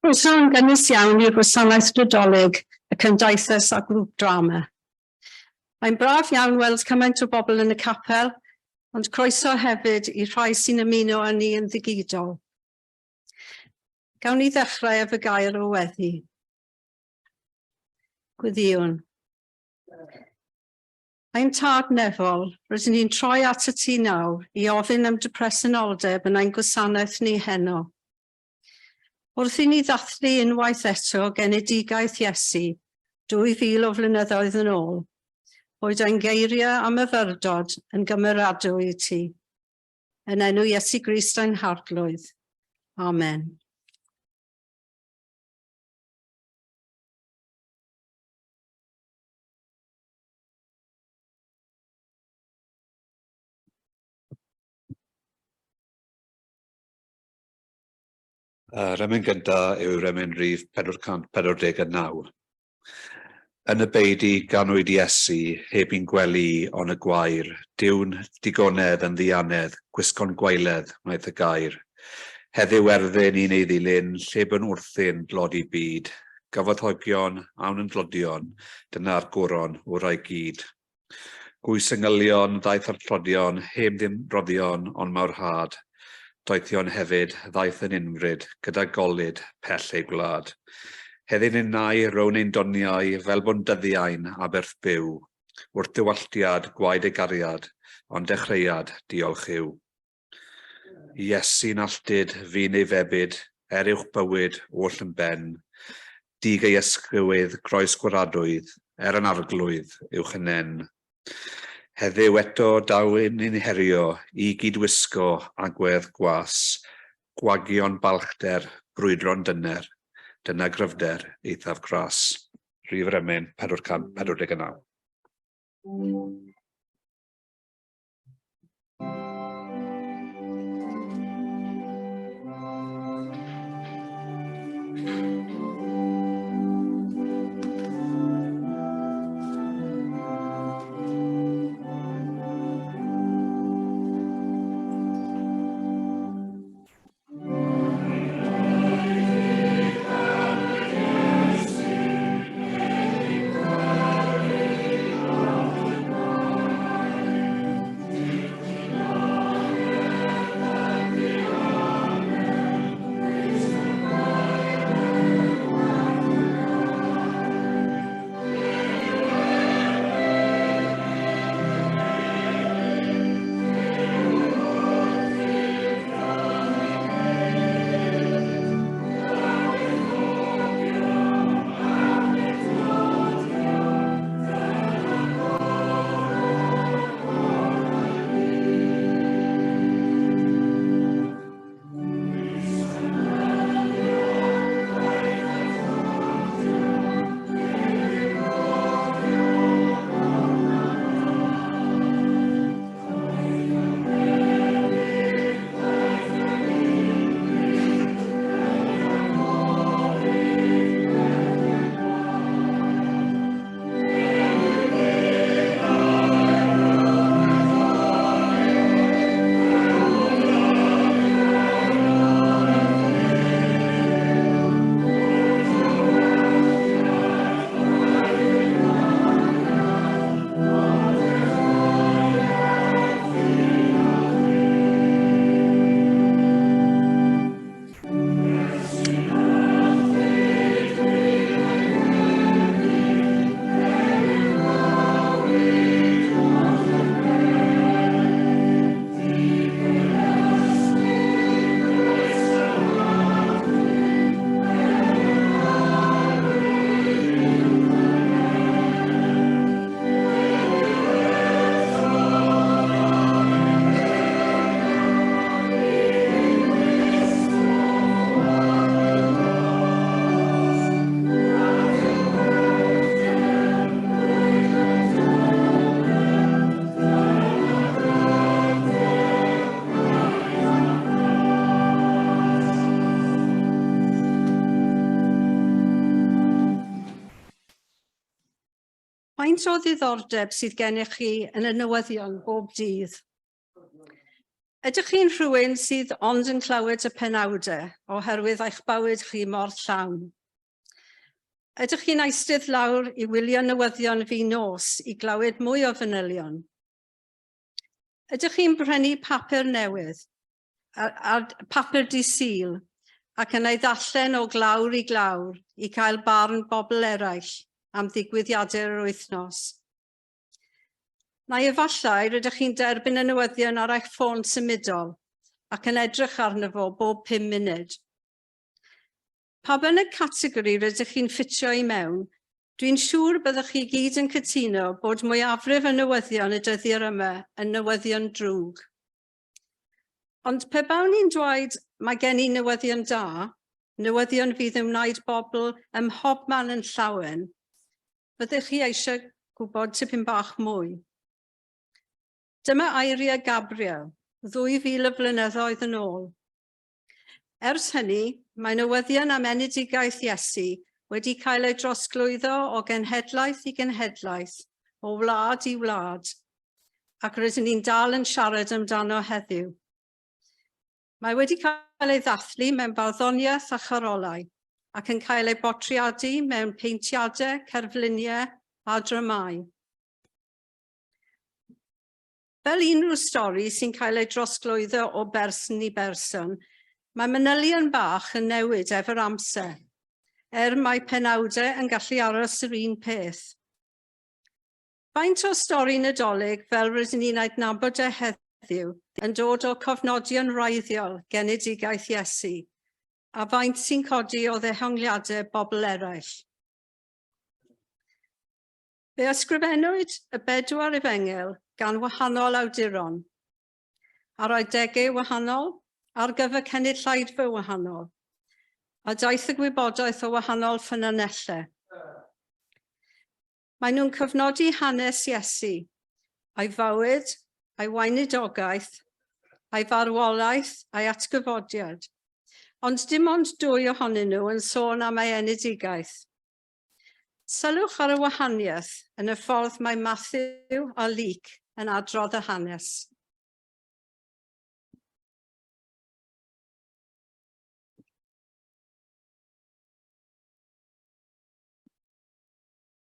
Croeso yn gynnes iawn i'r gwasanaeth Nadolig, y Cymdeithas a Grŵp Drama. Mae'n braf iawn weld cymaint o bobl yn y capel, ond croeso hefyd i rhai sy'n ymuno â ni yn ddigidol. Gawn ni ddechrau efo gair o weddi. Gweddïwn. Ein Tad Nefol, rydyn ni'n troi at y ti nawr i ofyn am dy presenoldeb yn ein gwasanaeth ni heno. Wrth i ni ddathlu unwaith eto genedigaeth Iesu, 2000 o flynyddoedd yn ôl, boed ein geiriau a myfyrdod yn gymeradwy i ti. Yn enw Iesu Grist ein Harglwydd. Amen. Yr emyn gyntaf yw'r emyn rif 449. Yn y beudy ganwyd Iesu, heb i'n gwely on y gwair, Duw'n digonedd yn ddianedd, gwisgo'n gwaeledd wnaeth y gair. Heddiw erddyn i'n ei ddilyn, lle bwn wrthyn dlodi byd. Gyfoethogion, awn yn dlodion, dyna'r goron orau gyd. Gwys yngylion ddaeth â'r tlodion, heb ddim rhoddion ond mawrhad. Doethion hefyd ddaeth yn unfryd, gyda golud pell eu gwlad. Heddiw ninnau rown ein doniau fel bo'n dyddiau'n aberth byw, wrth dywalltiad gwaed ei gariad, ond dechreuad diolch yw. Iesu'n alltud, fu'n ei febyd, er uwch bywyd oll yn ben. Dug ei ysgwydd, groes gwaradwydd, er yn arglwydd, uwch y nen. Heddiw eto daw un i'n herio i gyd-wisgo agwedd gwas, gwagio'n balchder, brwydro'n dyner, dyna gryfder eithaf gras. Rhif yr emyn, 449. Faint o ddiddordeb sydd gennych chi yn y newyddion bob dydd? Ydych chi'n rhywun sydd ond yn clywed y penawdau oherwydd eich bywyd chi mor llawn? Ydych chi'n eistedd lawr i wylio newyddion fi nos i glywed mwy o fanylion? Ydych chi'n prynu papur newydd, a, a papur di Sul, ac yn ei ddarllen o glawr i glawr i cael barn bobl eraill am ddigwyddiadau'r wythnos? Neu efallai rydych chi'n derbyn y newyddion ar eich ffôn symudol ac yn edrych arno fo bob 5 munud. Pa bynnag categori rydych chi'n ffitio i mewn, dwi'n siŵr byddwch chi gyd yn cytuno bod mwyafrif y newyddion y dyddiau yma yn newyddion drwg. Ond pe bawn i'n dweud mae gen i newyddion da, newyddion fydd yn wneud bobl ym mhobman yn llawen, Fyddech chi eisiau gwybod tipyn bach mwy? Dyma eiriau Gabriel, 2,000 o flynyddoedd yn ôl. Ers hynny, mae newyddion am enedigaeth Iesu wedi cael ei drosglwyddo o genhedlaeth i genhedlaeth, o wlad i wlad, ac rydyn ni'n dal yn siarad amdano heddiw. Mae wedi cael ei ddathlu mewn barddoniaeth a charolau, ac yn cael ei bortreadu mewn peintiadau, cerfluniau a dramâu. Fel unrhyw stori sy'n cael ei drosglwyddo o berson i berson, mae manylion bach yn newid efo'r amser, er mae penawdau yn gallu aros yr un peth. Faint o stori Nadolig fel rydyn ni'n adnabod e heddiw yn dod o cofnodion wreiddiol genedigaeth Iesu, a faint sy'n codi o ddehongliadau bobl eraill? Fe ysgrifennwyd y bedwar efengyl gan wahanol awduron, ar adegau wahanol, ar gyfer cynulleidfa wahanol, a daeth y gwybodaeth o wahanol ffynonellau. Maen nhw'n cofnodi hanes Iesu, a'i fywyd, a'i weinidogaeth, a'i farwolaeth, a'i atgyfodiad. Ond dim ond dwy ohonyn nhw yn sôn am ei enedigaeth. Sylwch ar y wahaniaeth yn y ffordd mae Mathew a Luc yn adrodd y hanes.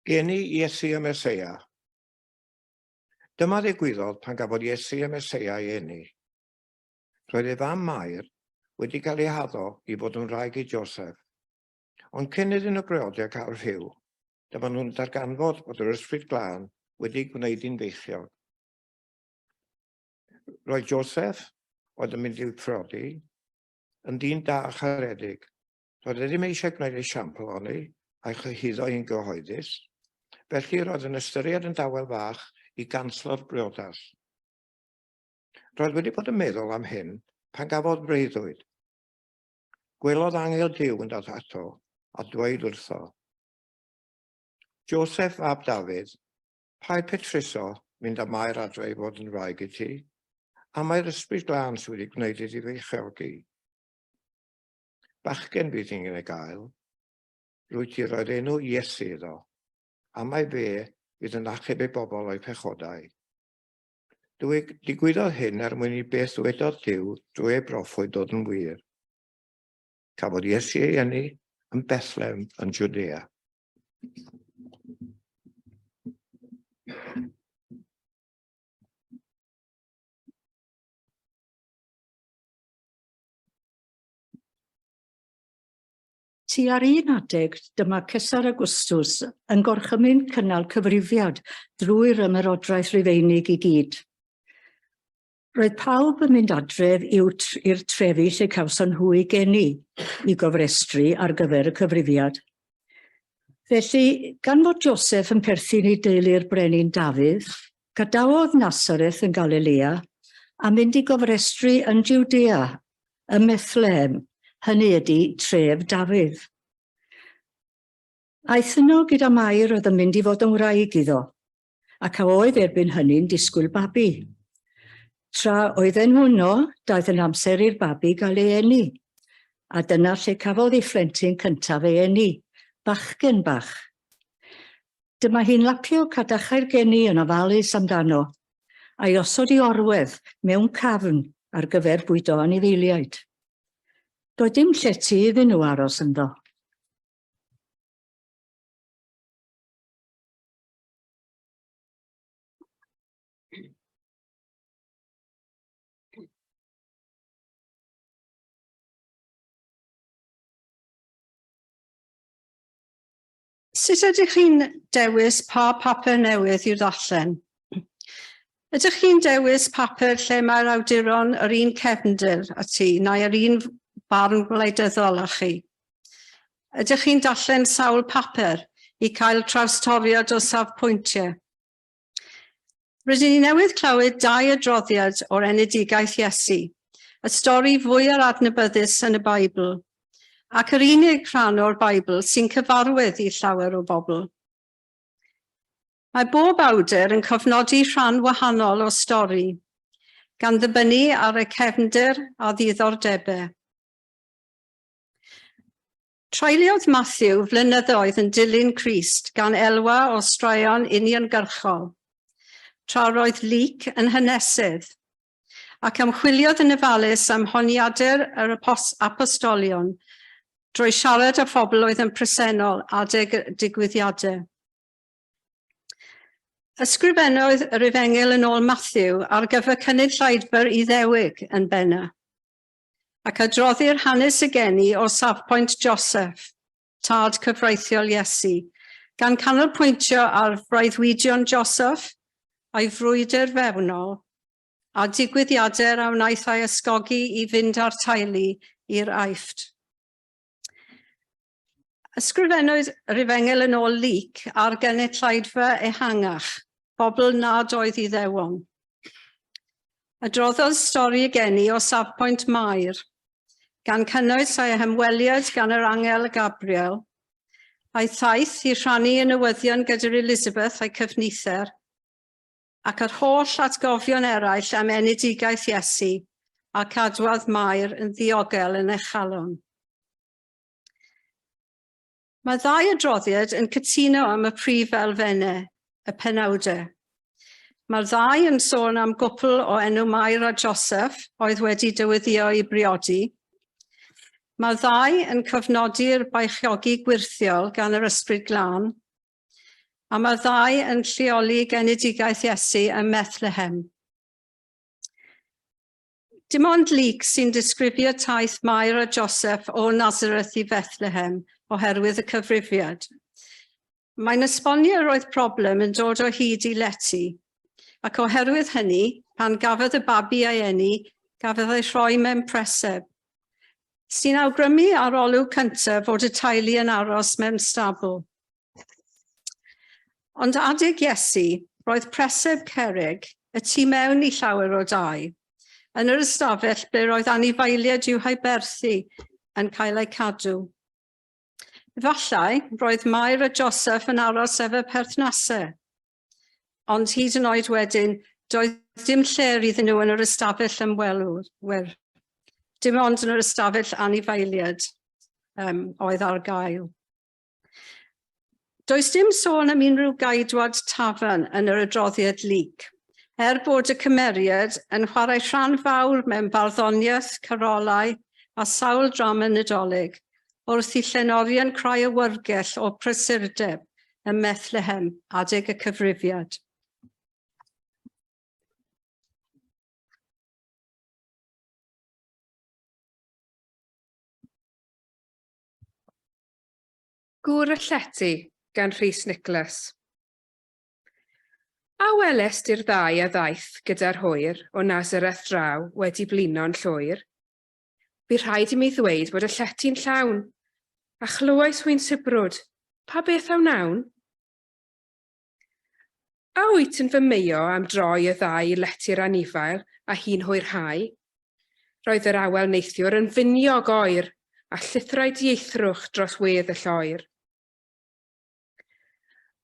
Geni Iesu y Meseia. Dyma ddigwyddodd pan gafodd Iesu y Meseia ei eni. Roedd ei fam Mair wedi cael ei haddo i fod yn wraig i Joseph. Ond cyn iddyn nhw briodi a cael rhyw, dyma nhw'n darganfod bod yr Ysbryd Glân wedi gwneud hi'n feichiog. Roedd Joseph, oedd yn mynd i'w phriodi, yn ddyn da a charedig. Doedd e ddim eisiau gwneud esiampl ohoni a'i chyhuddo hi'n gyhoeddus, felly roedd yn ystyried yn dawel fach i ganslo'r briodas. Roedd wedi bod yn meddwl am hyn pan gafodd breuddwyd. Gwelodd angel Duw yn dod ato a dweud wrtho, Joseph fab Dafydd, paid petruso mynd â Mair adre i fod yn wraig i ti, am mai'r Ysbryd Glân sydd wedi gwneud iddi feichiogi. Bachgen fydd hi'n ei gael. Rwyt ti roi'r enw Iesu iddo, am mai fe fydd yn achub ei bobl o'u pechodau. Digwyddodd hyn er mwyn i beth ddwedodd Duw drwy ei broffwyd ddod yn wir. Cafodd Iesu ei eni yn Bethlehem yn Jwdea. Tua'r un adeg, dyma Cesar Augustus yn gorchymyn cynnal cyfrifiad drwy'r ymerodraeth Rufeinig i gyd. Roedd pawb yn mynd adref i'r trefi lle cawson nhw eu geni i gofrestru ar gyfer y cyfrifiad. Felly, gan fod Joseph yn perthyn i deulu'r brenin Dafydd, gadawodd Nasareth yn Galilea a mynd i gofrestru yn Jwdea ym Methlehem, hynny ydy, tref Dafydd. Aeth yno gyda Mair oedd yn mynd i fod yn wraig iddo, ac a oedd erbyn hynny'n disgwyl babi. Tra oedden nhw yno, daeth yn amser i'r babi gael ei eni, a dyna lle cafodd ei phlentyn cyntaf ei eni, bachgen bach. Dyma hi'n lapio cadachau'r geni yn ofalus amdano, a'i osod i orwedd mewn cafn. ar gyfer bwydo anifeiliaid. Doedd dim llety iddyn nhw aros ynddo. Sut ydych chi'n dewis pa papur newydd i'w ddarllen? Ydych chi'n dewis papur lle mae'r awduron yr un cefndir â ti neu yr un barn gwleidyddol â chi? Ydych chi'n darllen sawl papur i cael trawstoriad o safpwyntiau? Rydyn ni newydd clywed dau adroddiad o'r enedigaeth Iesu, y stori fwyaf adnabyddus yn y Beibl, ac yr unig rhan o'r Beibl sy'n cyfarwydd i llawer o bobl. Mae bob awdur yn cofnodi rhan wahanol o'r stori, gan ddibynnu ar y cefndir a ddiddordebau. Treuliodd Matthew flynyddoedd yn dilyn Crist gan elwa o straeon uniongyrchol, tra roedd Luc yn hanesydd, ac ymchwiliodd yn ofalus am honiadau'r yr apostolion drwy siarad â phobl oedd yn presennol adeg y digwyddiadau. Ysgrifennodd yr Efengyl yn ôl Matthew ar gyfer cynulleidfa'r Iddewig yn benna. Ac adroddir hanes y geni o safbwynt Joseph, tad cyfreithiol Iesu, gan canolbwyntio ar freuddwydion Joseph a'i frwydr fewnol, a digwyddiadau a wnaeth ei ysgogi i fynd â'r teulu i'r Aifft. Ysgrifennwyd yr Efengyl yn ôl Luc ar gynulleidfa ehangach, bobl nad oedd Iddewon. Adroddodd stori y geni o safbwynt Mair, gan cynnwys ei hymweliad gan yr angel Gabriel, a'i thaith i rhannu y newyddion gyda'r Elizabeth a'i cyfnither, ac yr holl atgofion eraill am enedigaeth Iesu a cadwodd Mair yn ddiogel yn ei chalon. Mae ddau adroddiad yn cytuno am y prif elfennau, y penawdau. Mae'r ddau yn sôn am gwpl o enw Mair a Joseph oedd wedi dyweddio i briodi. Mae'r ddau yn cofnodi'r beichiogi gwyrthiol gan yr Ysbryd Glân, a mae'r ddau yn lleoli genedigaeth Iesu ym Methlehem. Dim ond Luc sy'n disgrifio taith Mair a Joseph o Nazareth i Fethlehem oherwydd y cyfrifiad. Mae'n esbonio roedd problem yn dod o hyd i lety, ac oherwydd hynny, pan gafodd y babi ei eni, gafodd ei rhoi mewn preseb, sy'n awgrymu ar olwg cyntaf fod y teulu yn aros mewn stabl. Ond adeg Iesu, roedd preseb cerrig y tu mewn i llawer o dai, yn yr ystafell ble roedd anifeiliaid i'w haberthu yn cael eu cadw. Efallai, roedd Mair a Joseph yn aros efo perthnasau. Ond hyd yn oed wedyn, doedd dim lle iddyn nhw yn yr ystafell ymwelwyr. Dim ond yn yr ystafell anifeiliaid um, oedd ar gael. Does dim sôn am unrhyw gaidwad tafarn yn yr adroddiad Luc, er bod y cymeriad yn chwarae rhan fawr mewn barddoniaeth, carolau a sawl drama Nadolig, wrth i llenorion creu awyrgell o prysurdeb ym Methlehem adeg y cyfrifiad. Gŵr y Llety gan Rhys Nicholas. A welest i'r ddau a ddaeth gyda'r hwyr o Nazareth draw wedi blino'n llwyr? Bu rhaid i mi ddweud bod y llety'n llawn, a chlywais hwy'n sibrwd, pa beth a wnawn? A wyt yn fy meio am droi y ddau i lety'r anifail a hi'n hwyrhau? Roedd yr awel neithiwr yn finiog oer, a llithrai dieithrwch dros wedd y lloer.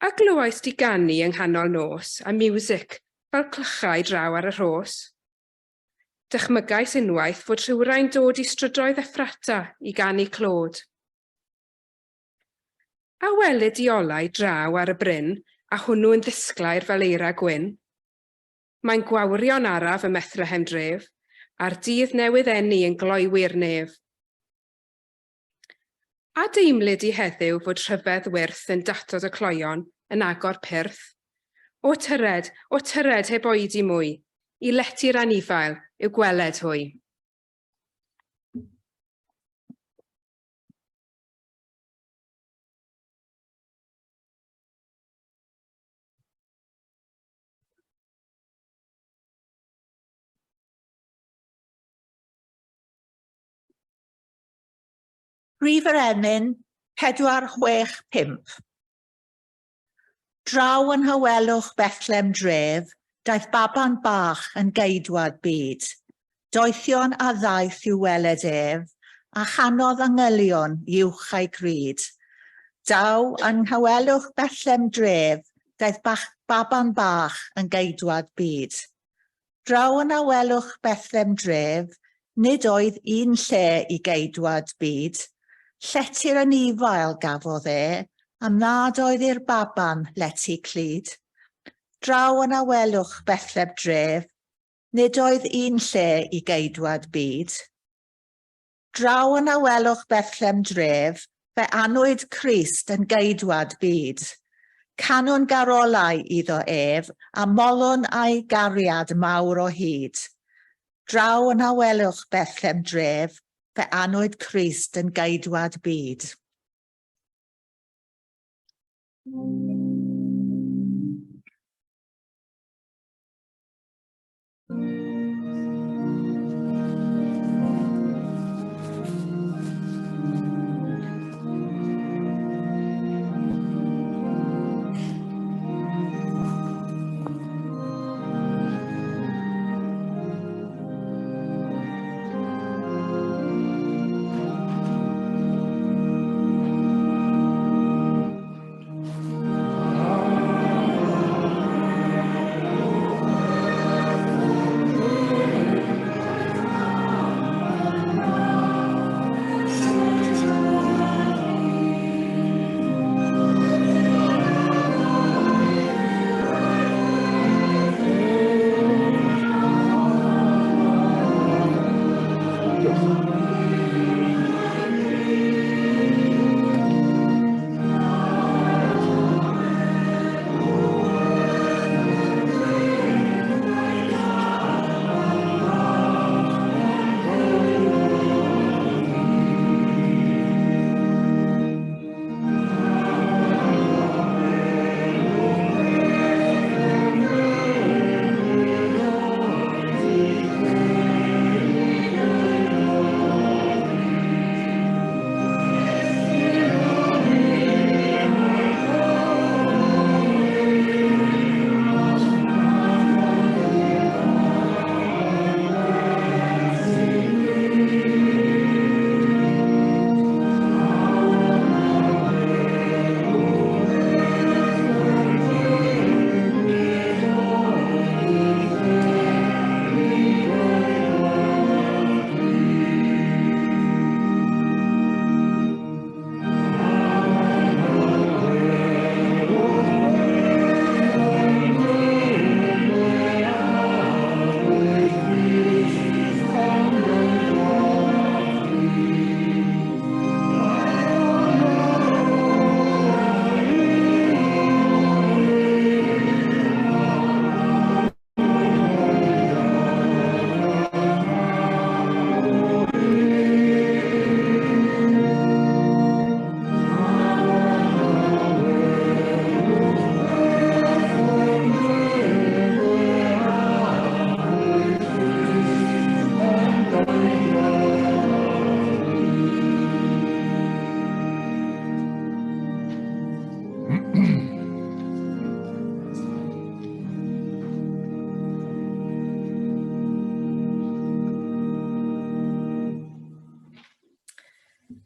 A glywais di ganu yng nghanol nos, a miwsic fel clychau draw ar y rhos? Dychmygais unwaith fod rhywrai'n dod i strydoedd Effrata i ganu clod. A welid i olau draw ar y bryn, a hwnnw yn ddisglair fel eira gwyn? Mae'n gwawrio'n araf ym Methlehem dref, A'r dydd newydd eni yn gloywi'r nef. A deimlid i heddiw fod rhyfedd wyrth yn datod y cloion, yn agor pyrth? O tyred, o tyred heb oedi mwy, i lety'r anifail i'w gweled hwy. Rhif yr emyn, 465. Draw yn nhawelwch Bethlem dref, daeth baban bach yn geidwad byd. Doethion a ddaeth i'w weled ef, a chanodd angylion uwch a'i gryd. Daw yn nhawelwch Bethlem dref, daeth bach, baban bach yn geidwad byd. Draw yn awelwch Bethlem dref, nid oedd un lle i geidwad byd. Llety'r anifail gafodd e, am nad oedd i'r baban lety clyd. Draw yn awelwch Bethlem dref, nid oedd un lle i geidwad byd. Draw yn awelwch Bethlem dref, fe anwyd Crist yn geidwad byd. Canwn garolau iddo ef, a molwn a'i gariad mawr o hyd. Draw yn awelwch Bethlem dref, fe anwyd Crist yn geidwad byd.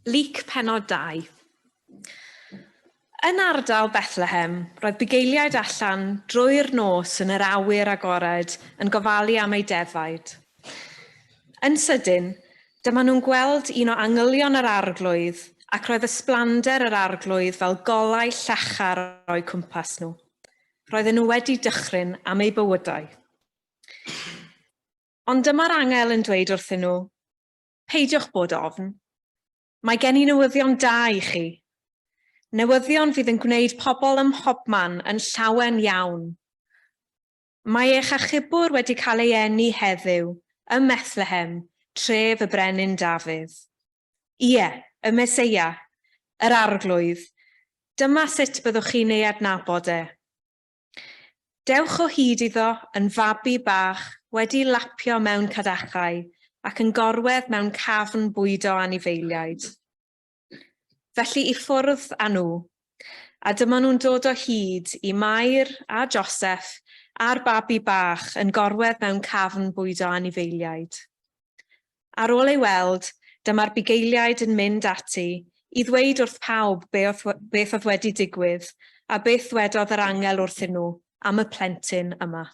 Luc penod 2. Yn ardal Bethlehem, roedd bugeiliaid allan drwy'r nos yn yr awyr agored yn gofalu am eu defaid. Yn sydyn, dyma nhw'n gweld un o angylion yr Arglwydd, ac roedd ysblander yr Arglwydd fel golau llachar o'u cwmpas nhw. Roedden nhw wedi dychryn am eu bywydau. Ond dyma'r angel yn dweud wrthyn nhw, peidiwch bod ofn. Mae gen i newyddion da i chi. Newyddion fydd yn gwneud pobl ym mhobman yn llawen iawn. Mae eich achubwr wedi cael ei eni heddiw ym Methlehem, tref y brenin Dafydd. Ie, y Meseia, yr Arglwydd. Dyma sut byddwch chi'n ei adnabod e. Dewch o hyd iddo yn fabi bach wedi lapio mewn cadachau ac yn gorwedd mewn cafn bwydo anifeiliaid. Felly i ffwrdd â nhw, a dyma nhw'n dod o hyd i Mair a Joseff a'r babi bach yn gorwedd mewn cafn bwydo anifeiliaid. Ar ôl ei weld, dyma'r bugeiliaid yn mynd ati i ddweud wrth pawb beth oedd wedi digwydd a beth ddwedodd yr angel wrthyn nhw am y plentyn yma.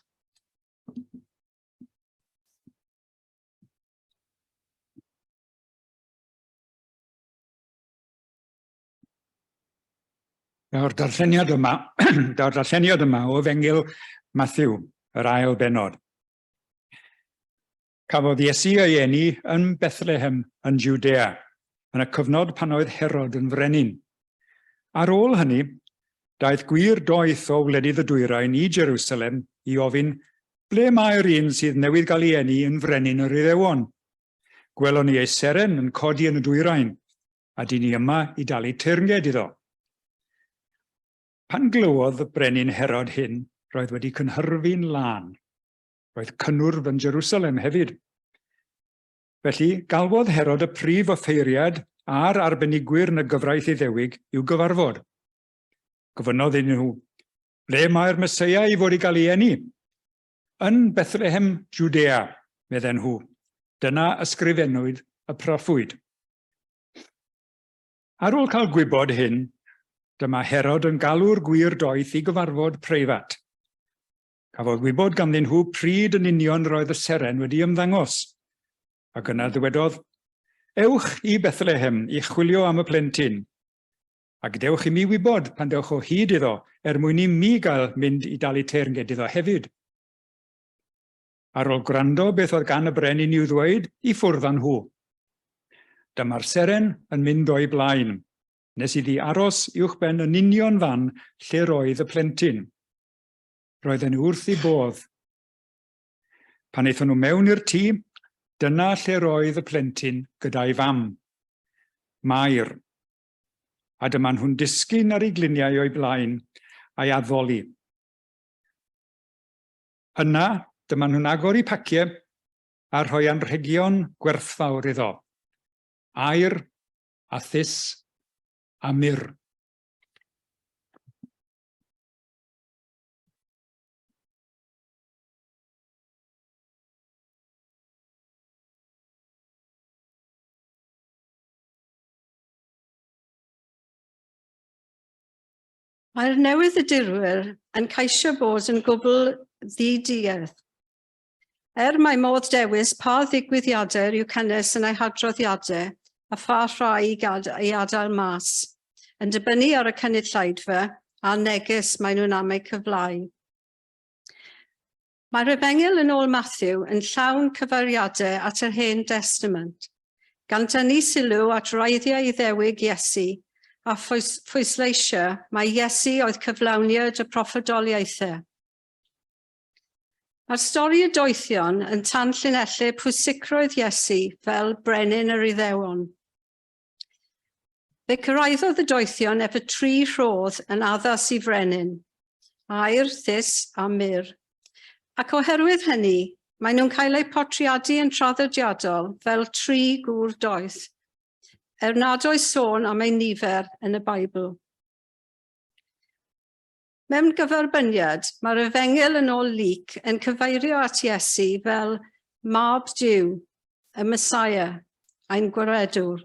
Daw'r darlleniad yma, daw'r darlleniad yma o Efengyl Matthew, yr ail bennod. Cafodd Iesu ei eni yn Bethlehem yn Jwdea, yn y cyfnod pan oedd Herod yn frenin. Ar ôl hynny, daeth gwir doeth o wledydd y dwyrain i Jerusalem i ofyn, Ble mae'r un sydd newydd gael ei eni yn frenin yr Iddewon? Gwelon ni ei seren yn codi yn y dwyrain, a dyn ni yma i dalu teyrnged iddo. Pan glywodd y brenin Herod hyn, roedd wedi cynhyrfu'n lân. Roedd cynnwrf yn Jerusalem hefyd. Felly, galwodd Herod y prif offeiriad a'r arbenigwyr yn y gyfraith Iddewig i'w gyfarfod. Gofynnodd iddyn nhw, ble mae'r Meseia i fod i gael ei eni? Yn Bethlehem, Jwdea, medden nhw. Dyna ysgrifennwyd y proffwyd. Ar ôl cael gwybod hyn, dyma Herod yn galw'r gwir doeth i gyfarfod preifat. Cafodd wybod ganddyn nhw pryd yn union roedd y seren wedi ymddangos. Ac yna dywedodd, Ewch i Bethlehem i chwilio am y plentyn, a gadewch i mi wybod pan dewch o hyd iddo, er mwyn i mi gael mynd i dalu teyrnged iddo hefyd. Ar ôl gwrando beth oedd gan y brenin i'w ddweud, i ffwrdd â nhw. Dyma'r seren yn mynd o'i blaen, nes iddi aros uwchben yn union fan lle roedd y plentyn. Roedden nhw wrth eu bodd. Pan aethon nhw mewn i'r tŷ, dyna lle roedd y plentyn gyda'i fam, Mair. A dyma nhw'n disgyn ar eu gliniau o'i blaen a'i addoli. Yna, dyma nhw'n agor eu paciau a rhoi anrhegion gwerthfawr iddo. Aur a thus a myrr. Mae'r newyddiadurwyr yn ceisio bod yn gwbl ddi-duedd. Er mae modd dewis pa ddigwyddiadau i'w cynnwys yn eu hadroddiadau a pha rhai i gad i adael mas, yn dibynnu ar y cynulleidfa a'r neges maen nhw'n am ei cyfleu. Mae'r Efengyl yn ôl Mathew yn llawn cyfeiriadau at yr Hen Destament, gan dynnu sylw at wreiddiau Iddewig Iesu a phwysleisio mai Iesu oedd cyflawniad y proffwydoliaethau. Mae'r stori y doethion yn tanllinellu pwysigrwydd Iesu fel brenin yr Iddewon. Fe cyrhaeddodd y doethion efo tri rhodd yn addas i frenin, aur, thus a myrr. Ac oherwydd hynny, maen nhw'n cael eu portreadu yn traddodiadol fel tri gŵr doeth, er nad oes sôn am eu nifer yn y Beibl. Mewn gyferbyniad, mae'r Efengyl yn ôl Luc yn cyfeirio at Iesu fel Mab Duw, y Messiah, ein Gwaredwr.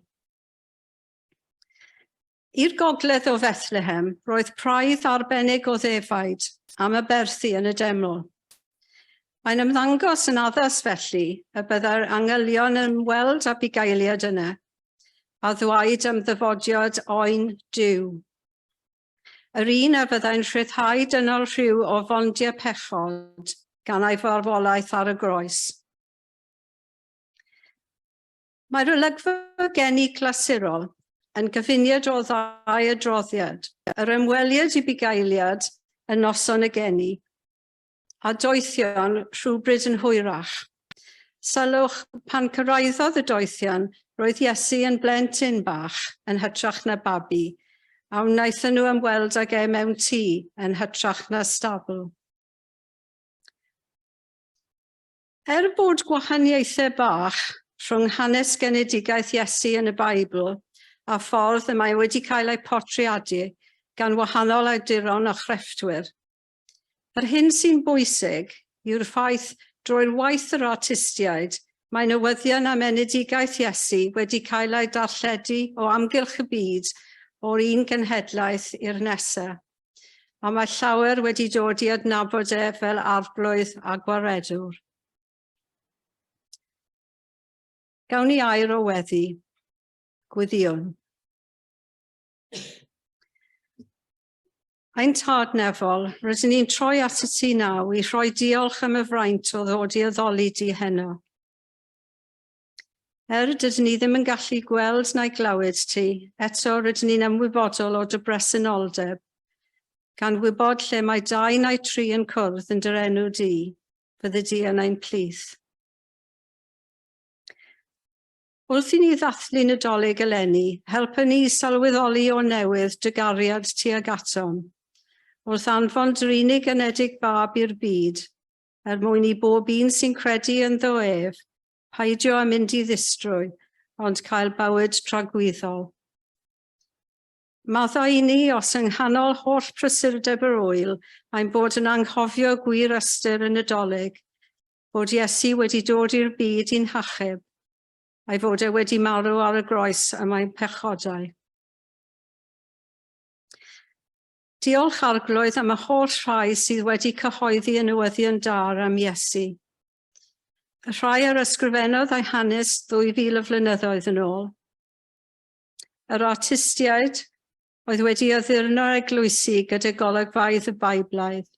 I'r gogledd o Fethlehem, roedd praidd arbennig o ddefaid am aberthu yn y deml. Mae'n ymddangos yn addas felly y byddai'r angylion yn ymweld â bugeiliad yna, a ddwaid am ddyfodiad oen Duw. Yr un a fyddai'n rhyddhau dynol rhyw o fondiau pechod gan ei farwolaeth ar y groes. Mae'r olygfa geni clasurol yn gyfuniad o ddau adroddiad, yr ymweliad i bugeiliad y noson y geni, a doethion rhywbryd yn hwyrach. Sylwch, pan cyrraeddodd y doethion, roedd Iesu yn blentyn bach yn hytrach na babi, a wnaethon nhw ymweld ag e mewn tŷ yn hytrach na stabl. Er bod gwahaniaethau bach rhwng hanes genedigaeth Iesu yn y Beibl a ffordd y mae wedi cael ei portreadu gan wahanol awduron a chrefftwyr, Yr hyn sy'n bwysig yw'r ffaith drwy'r waith yr artistiaid, mae newyddion am enedigaeth Iesu wedi cael ei darlledu o amgylch y byd o'r un genhedlaeth i'r nesa. A mae llawer wedi dod i adnabod e fel arglwydd a gwaredwr. Gawn ni air o weddi. Gweddïwn. Ein Tad Nefol, rydyn ni'n troi atat ti nawr i rhoi diolch am y fraint o ddod i addoli di heno. Er dydyn ni ddim yn gallu gweld na'i glywed ti, eto rydyn ni'n ymwybodol o dy bresenoldeb, gan wybod lle mae dau neu tri yn cwrdd yn dy enw di, fyddi di yn ein plith. Wrth i ni ddathlu Nadolig eleni, helpa ni i sylweddoli o newydd dy gariad tuag atom. Wrth anfon dy unig anedig bab i'r byd, er mwyn i bob un sy'n credu ynddo ef, paidio â mynd i ddistrwy, ond cael bywyd tragwyddol. Maddau i ni os yng nghanol holl prysurdeb yr ŵyl, mae'n bod yn anghofio gwir ystyr y Nadolig, bod Iesu wedi dod i'r byd i'n hachub, a'i fod e wedi marw ar y groes am ein pechodau. Diolch Arglwydd am y holl rhai sydd wedi cyhoeddi y newyddion da am Iesu. Y rhai ar ysgrifennodd ei hanes 2000 o flynyddoedd yn ôl. Yr artistiaid oedd wedi addurno'r eglwysi gyda golygfeydd y Beiblaidd.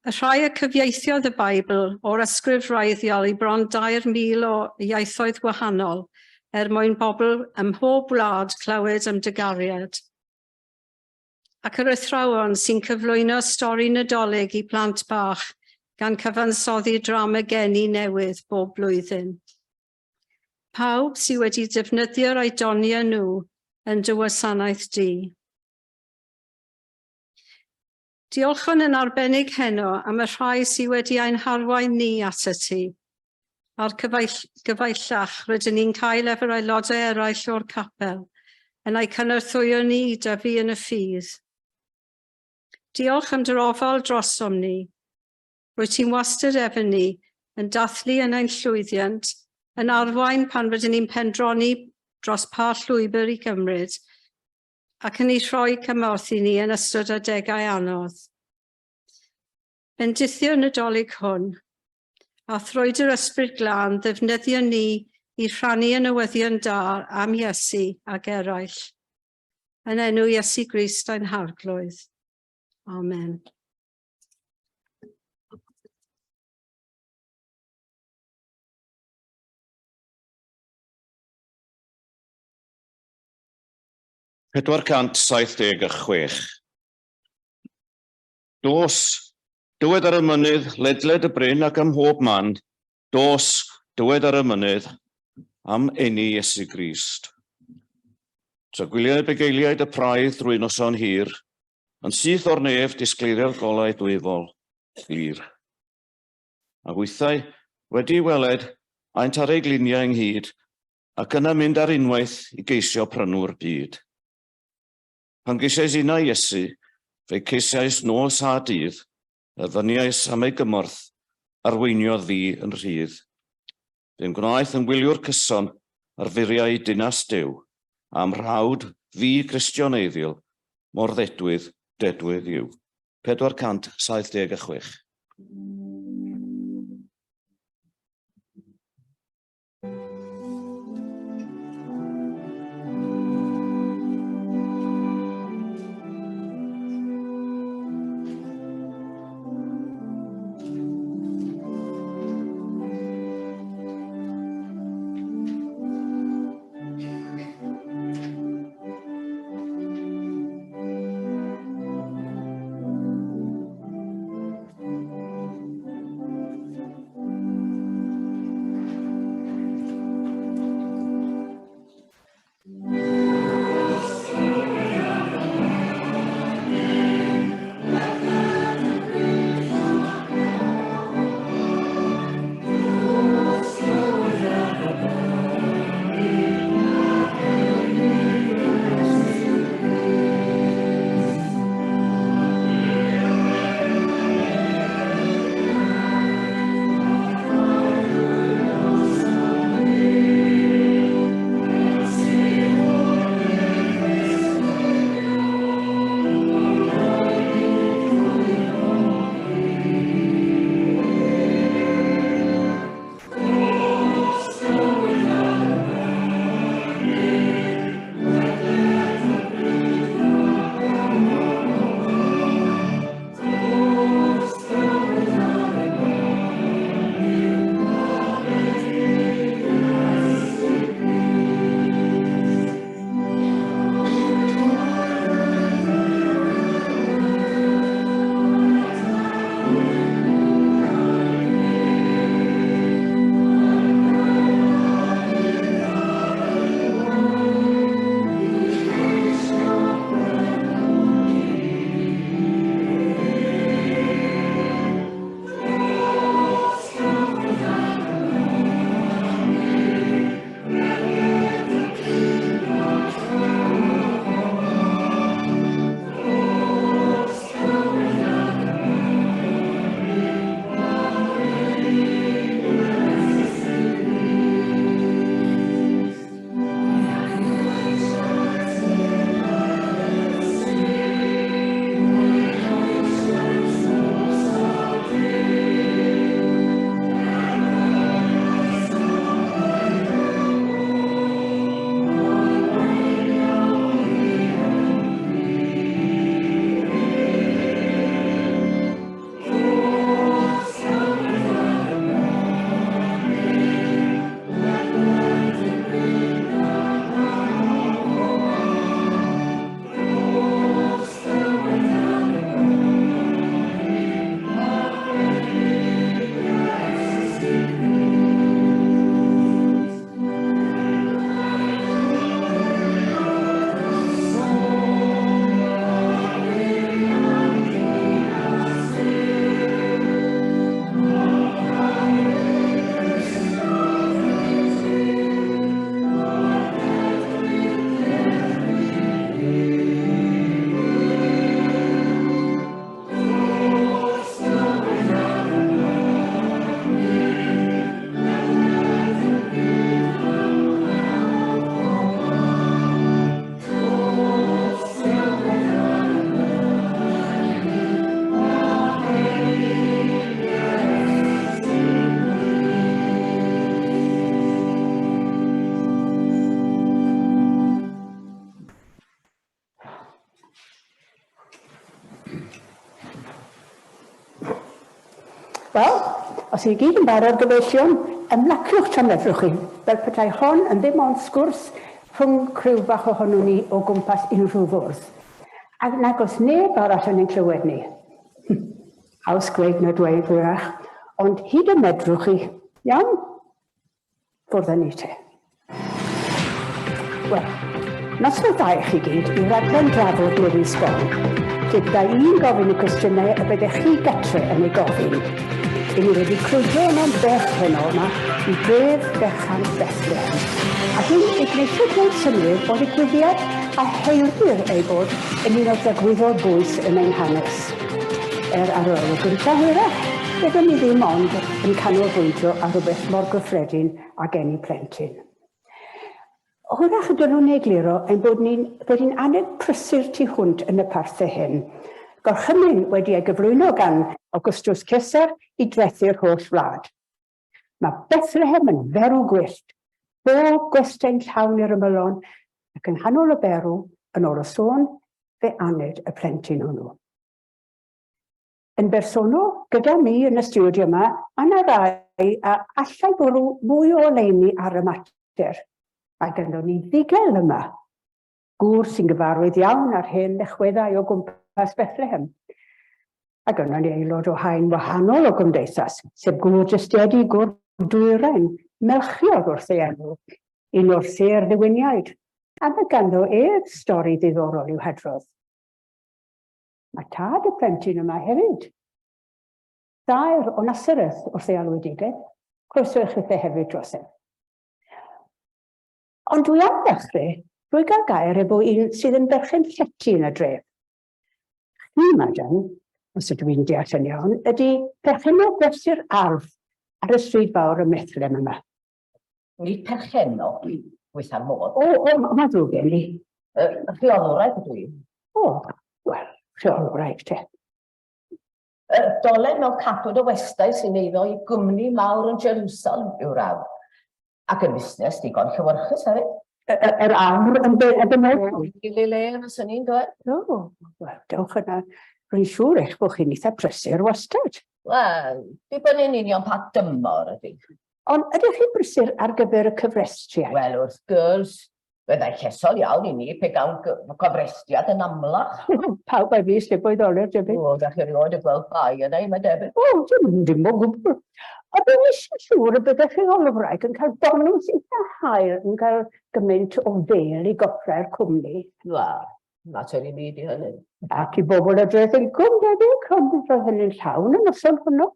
Y rhai y cyfieithiodd y Beibl o'r ysgrif wreiddiol i bron 2,000 o ieithoedd gwahanol er mwyn bobl ym mhob wlad clywed am dy gariad. Ac yr athrawon sy'n cyflwyno stori Nadolig i plant bach gan cyfansoddi drama geni newydd bob blwyddyn. Pawb sydd wedi defnyddio'r oedonia nhw yn dy wasanaeth di. Diolchwn yn arbennig heno am y rhai sydd wedi ein harwain ni atat ti, a'r cyfaill, gyfeillach rydyn ni'n cael efo'r aelodau eraill o'r capel, yn eu cynorthwyo ni i dyfu yn y ffydd. Diolch am dy ofal drosom ni. Rwyt ti'n wastad efo ni, yn dathlu yn ein llwyddiant, yn arwain pan rydyn ni'n pendroni dros pa llwybr i gymryd, ac yn ei rhoi cymorth i ni yn ystod adegau anodd. Bendithio Nadolig hwn, a thrwy dy'r Ysbryd Glân ddefnyddio ni i rhannu y newyddion da am Iesu ac eraill. Yn enw Iesu Grist ein Harglwydd. Amen. 476. Dos, dywed ar y mynydd, ledled y bryn ac ym mhob man, dos, dywed ar y mynydd, am eni Iesu Grist. Tra gwyliau bugeiliaid y praidd drwy noson hir, yn syth o'r nef disgleirio'r golau dwyfol, glir. A hwythau, wedi weled, aent ar eu gliniau ynghyd, ac yna mynd ar unwaith i geisio prynwr byd. Pan geisiais innau Iesu, fe'i ceisiais nos a dydd, erfyniais am ei gymorth, arweiniodd fi yn rhydd. Fe'm gwnaeth yn wyliwr cyson ar furiau dinas Duw, a'm rhawd fi Gristion eiddil, mor ddedwydd, dedwydd yw. 476. Wel, os i gyd yn barod gyfeillion, ymlaciwch tra medrwch chi, fel petai hon yn ddim ond sgwrs rhwng criw bach ohonon ni o gwmpas unrhyw fwrdd. Ac nag oes neb arall yn ein clywed ni. Haws gweud na dweud, hwyrach, ond hyd y medrwch chi, iawn? Ffwrdd â ni te. Wel, noswaith dda i chi gyd i raglen drafod newydd sbon, lle bydda i'n gofyn y cwestiynau y byddech chi gatre yn eu gofyn. I ni wedi crwydro yno'n bell heno yma i dref fechan Bethlehem. A hyn i gneithio gwneud synnwyr o ddigwyddiad a heuldir ei bod yn un o'r dagwyddor bwys yn ein hanes. Er ar yr olwg gyntaf hwyrach, byddwn ni ddim ond yn canolbwyntio ar rywbeth mor gyffredin â geni plentyn. Hwyrach y dylwn ni egluro ein bod ni'n bod hi'n aneg prysur tu hwnt yn y parthau hyn. Gorchymyn wedi ei gyflwyno gan Augustus Caesar i drethu'r holl wlad. Mae Bethlehem yn ferw gwyllt, bob gwestai'n llawn i'r ymylon, ac yng nghanol y berw, yn ôl y sôn, fe aned y plentyn hwnnw. Yn bersonol, gyda mi yn y stiwdio yma, mae yna rai a allai bwrw mwy o oleuni ar y mater. Mae ganddo ni ddigel yma, gŵr sy'n gyfarwydd iawn â'r hen lechweddau o gwmpas Bethlehem. A gynnon ni aelod o haen wahanol o gymdeithas, sef gŵr dystiedi gŵr dwyrain, Melchior wrth ei enw, un o'r sêr ddiwyniaid, a mae ganddo ef stori ddiddorol i'w hadrodd. Mae tad y plentyn yma hefyd. Dair o Nasareth wrth ei alwedigaeth. Croeso i chithe hefyd, Joseph. Ond dwi am ddechrau drwy gael gair efo un sydd yn berchen llety yn y dref. Chi, madam, os ydw i'n deall yn iawn, ydy perchennog gwersy'r ardd ar y stryd fawr ym Methlehem yma. Nid perchennog, gweitha'r modd. O, o, mae'n ddrwg gen i. Rheolwraig ydw i. O, wel, rheolwraig te. Y dolen mewn cadwyn o westai sy'n eiddo i gwmni mawr yn Jerusalem yw'r awr. Ac yn fusnes digon llewyrchus hefyd. Yr awr yn be, yn benodol? Galilee, fyswn i'n dweud. O, wel, dewch yna. Rwy'n siŵr eich bod chi'n eitha prysur wastad. Wel, dibynnu'n union pa dymor ydy. Ond ydych chi'n brysur ar gyfer y cyfrestriad? Wel, wrth gwrs, byddai llesol iawn i ni pe gawn gofrestriad yn amlach. Pawb a'i fys lle bo'i ddoler, debyg. O, da chi erioed yn gweld bai yna i, mae'n debyg. O, dim, dim o gwbl. Ond dwi'n eisiau siŵr y byddech chi olwraig yn cael bonws eitha hael yn cael gymaint o fêl i goffrau'r cwmni. Wel, mater i mi di hynny. Ac i bobl y dreth incwm, debyg, ond roedd hynny'n llawn y noson hwnnw.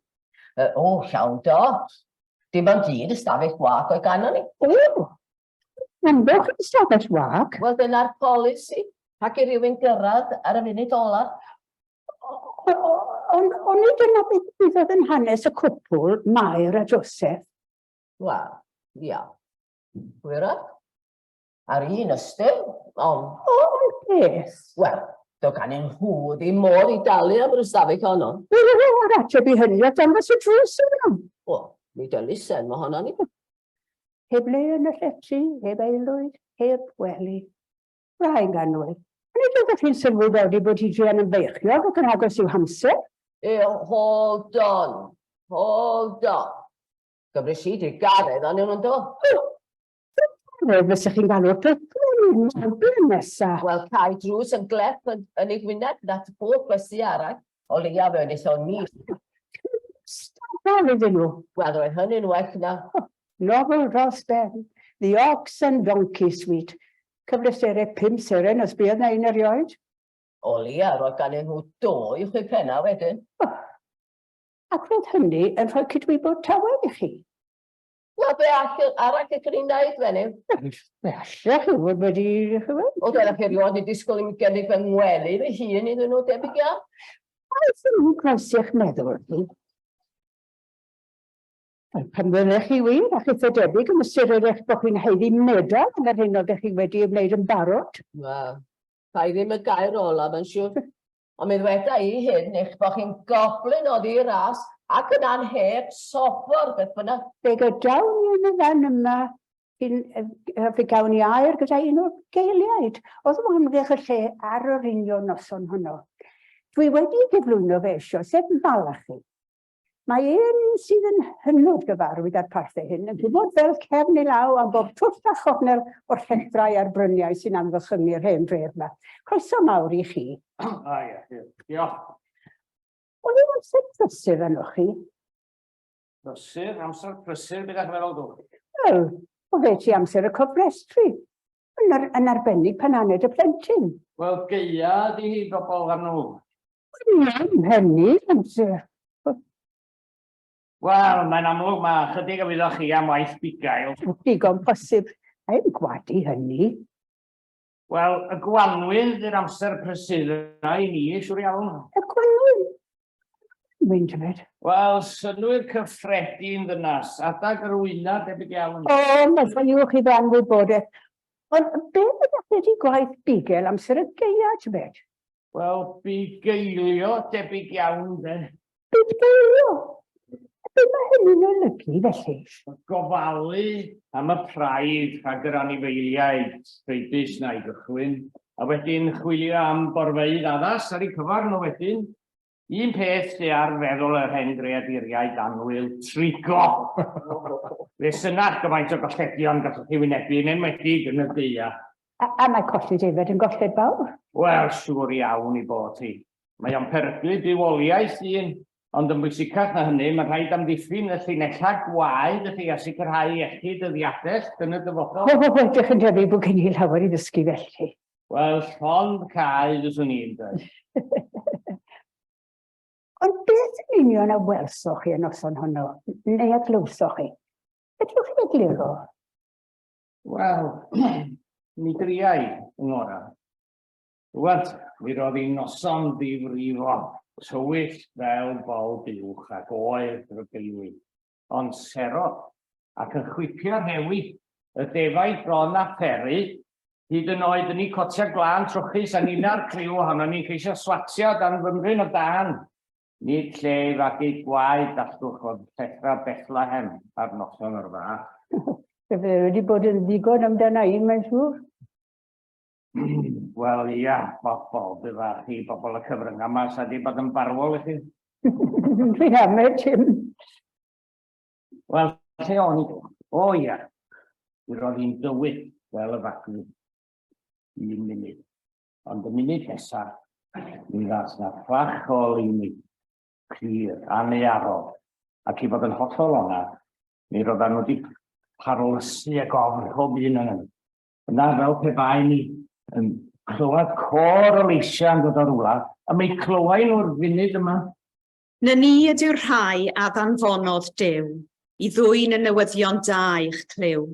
O, llawn do. Dim ond un ystafell wag oedd ganddo ni. O, ganddoch ystafell wag? Wel, dyna'r polisi. Rhag i rywun gyrraedd ar y funud ola. Ond onid dyna beth ddigwyddodd yn hanes y cwpl, Mair a Joseph? Wel, ia. Hwyrach. Ar un ystyr, ond... O, ond beth? Wel, do gan ein nhw ddim modd i dalu am yr ystafell honno. Wel, yr ateb i hynny oedd dangos y drws iddyn nhw. O, nid elusen mo honno ni. Heb le yn y llety, heb aelwyd, heb wely. Rhai ganwyd. Nid oeddech chi'n sylweddoli bod hi druan yn feichiog ac yn agos i'w hamser? E, hold on, hold on. Gymrys i drugaredd arnyn nhw'n do? Wel, fysech chi'n galw'r peth nesa. Wel, cau drws yn glep yn, yn ei gwyneb, na pob gwesti arall. O leia fe wnaethon ni. Stafell iddyn nhw. Wel, roedd hynny'n well na. Nofel dros ben. The Ox and Donkey Suite. Cyfleusterau 5 seren os buodd na un erioed. O leia, roedd ganddyn nhw do i chwi penna wedyn. Oh. Ac roedd hynny yn rhoi cydwybod tawel i chi. Wel, be all, arall ydyn ni'n neud, fenyw? Fe allech chi fod wedi... ch'mod? O, doeddech chi erioed wedi disgwyl i mi gynnig fy ngwely fy hun iddyn nhw, debyg iawn. Aeth yn groes i'ch meddwl chi? Wel, pan welech chi wir, a chithe debyg yn ystyried eich bod chi'n haeddu medal am yr hyn oeddech chi wedi ei wneud yn barod. Wel, rhaid ddim y gair ola, mae'n siŵr. Ond mi ddweda i hyn, eich bod chi'n goblyn o ddi-ras ac yn anheg sobor beth bynnag. Fe gadawn ni yn y fan yma, cyn, fe gawn ni air gyda un o'r geiliaid oedd o amgylch y lle ar yr union noson honno. Dwi wedi gyflwyno fe eisoes, sef Malachi. Mae e'n un sydd yn hynod gyfarwydd â'r parthau hyn, yn gwybod fel cefn ei law am bob twll a chornel o'r llethrau a'r bryniau sy'n amgylchynu'r hen dref yma. Croeso mawr i chi. Ah, ie, diolch. O'n i'n amser prysur arnoch chi? Prysur, amser prysur, beth â'ch meddwl dw? Wel, o fe ti amser y cofrestru. Yn, ar, yn arbennig pan aned y plentyn. Wel, gaea di hi bobl ar nhw. Wel, hynny, amser. Wel, mae'n amlwg mae chydig a wyddoch chi am waith bugail. Digon posib. I'm gwadu hynny. Wel, y gwanwyn ydy'r amser prysura i ni, siwr iawn. Y gwanwyn? Gwanwyn, tybed? Wel, synnwyr cyffredin ddynas, adag yr wyna debyg iawn. O, mae fy chi fy anwybodaeth. Ond be fyddech wedi gwaith bugel amser y gaea, tybed? Wel, bugeilio debyg iawn, de. Bugeilio? Be mae hynny'n olygu, felly? Gofalu am y praidd rhag yr anifeiliaid rheibus 'na i gychwyn, a wedyn chwilio am borfeydd addas ar eu cyfer nhw wedyn. Un peth sy ar feddwl yr hen greaduriaid annwyl, trigo! Fe synach gymaint o golledion gallwch chi wynebu, yn enwedig yn y gaea. A, a mae colli defaid yn golled fawr. Wel, siŵr iawn i bod hi. Mae o'n peryglu bywoliaeth un, ond yn bwysicach na hynny, mae'n rhaid amddiffyn y llinellau gwaed i chi a sicrhau iechyd y ddiadell yn y dyfodol. O, o, edrych yn debyg bod gen i lawer i ddysgu felly. Wel, llond cae fyswn i'n dweud. Ond beth yn union a welsoch chi y noson honno, neu a glywsoch chi? Fedrwch chi egluro? Wel, mi driai yng ngorau. Rwan, mi roedd hi'n noson ddifrifol, tywyll fel bol buwch ac oer drygeili, ond serog, ac yn chwipio rhewi, y defaid bron a phery, hyd yn oed yn eu cotiau glân trwchus a ninna'r criw ohonon ni'n ceisio swatio dan fymryn o dân. Nid lle i fagu gwaed allwch oedd llethrau Bethlehem ar noson o'r fath. Fe fydde wedi bod yn ddigon amdana i, mae'n siŵr. Wel, ia, bobl, bydd chi, bobl y cyfryngau yma, sa di bod yn farwol i chi. Dwi'n ame, Tim. Wel, lle o'n i? O ia, mi roedd hi'n dywyll fel y faglu. Un munud. Ond y munud nesaf, mi ddaeth na fflach o oleuni, clir, annaearol, ac i fod yn hollol onad, mi roeddan nhw wedi parlysu ag ofn pob un o'n nhw. Yna, fel pe bai ni yn clywed côr o leisiau yn dod o rywle, a mi clywai nhw'r funud yma. Na ni ydyw'r rhai a ddanfonodd Duw i ddwyn y newyddion da i'ch clyw.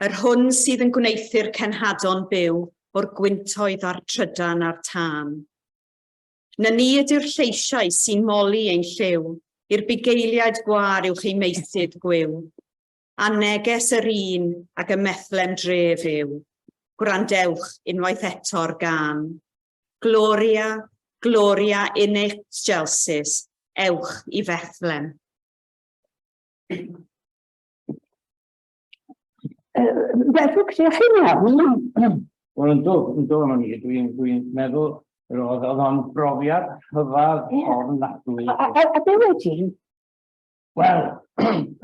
Yr hwn sydd yn gwneuthur cenhadon byw o'r gwyntoedd a'r trydan a'r tân. Na ni ydyw'r lleisiau sy'n moli ein lliw i'r bugeiliaid gwâr uwch eu meysydd gwiw. A neges yr un ag ym Methlem dref yw, Gwrandewch unwaith eto'r gân. Gloria, Gloria in excelsis, ewch i Fethlem. Feddwl gyda chi'n iawn. Wel, yndw, yndw, o'n i. Dwi'n dwi meddwl, roedd oedd o'n brofiad rhyfedd yeah. ofnadwy. A, a, a be wedyn? Wel,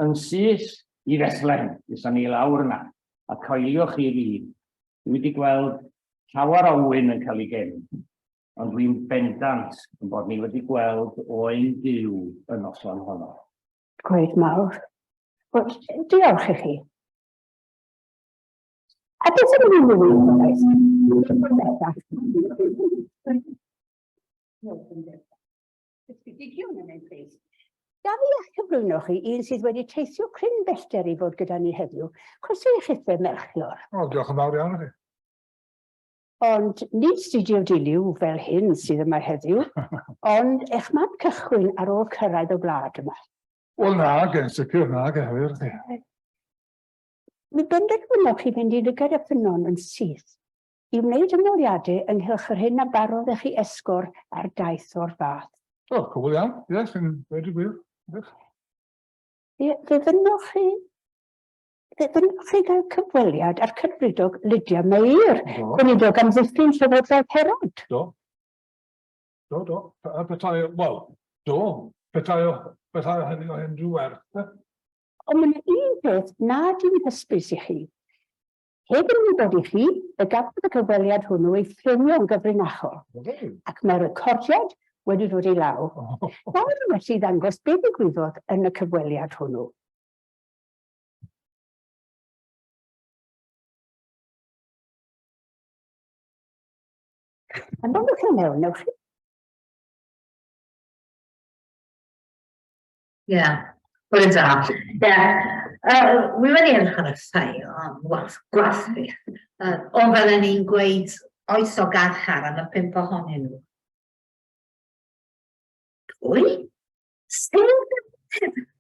yn syth i Fethlem, fysa ni lawr yna, a coeliwch chi fi, dwi wedi gweld llawer o wyn yn cael ei geni, ond dwi'n bendant yn bod ni wedi gweld oen Duw y noson honno. Gweud mawr. Wel, diolch i chi. A beth am unrhyw un? Dysgedigion yn ein plith. Gaf i eich cyflwyno chi un sydd wedi teithio cryn bellter i fod gyda ni heddiw. Croeso i chithe, Melchior. O, diolch yn fawr iawn i chi. Ond nid studio diliw fel hyn sydd yma heddiw, ond eich man cychwyn ar ôl cyrraedd y wlad yma. Wel na, gen sicr, na, gen wir chi. Mi benderfynoch chi fynd i lygad y ffynnon yn syth i wneud ymholiadau ynghylch yr hyn a barodd i chi esgor ar daith o'r fath. O, cwbl iawn. Ie, chi'n dweud y gwir. Ie, fe fynnoch chi fe fynnoch chi gael cyfweliad â'r Cadfridog Lydia Meir, Gweinidog Amddiffyn Llywodraeth Herod. Do. Do, do. A petai, wel, do, petai, bethau hynny o unrhyw werth. Ond mae yna un peth nad yw'n hysbys i chi. Heb yn wybod i chi, fe gafodd y cyfweliad hwnnw ei ffilmio'n gyfrinachol, ac mae'r recordiad wedi dod i law. Nawr yn well i ddangos beth ddigwyddodd yn y cyfweliad hwnnw. Anfonwch chi mewn, newch chi? Ie, bore da. Ie, yy wi wedi edrych ar y ffail, ond wel, gwarthus. Yy ond fel o'n i'n gweud, oes o garchar am y pump ohonyn nhw. Pwy? Sut?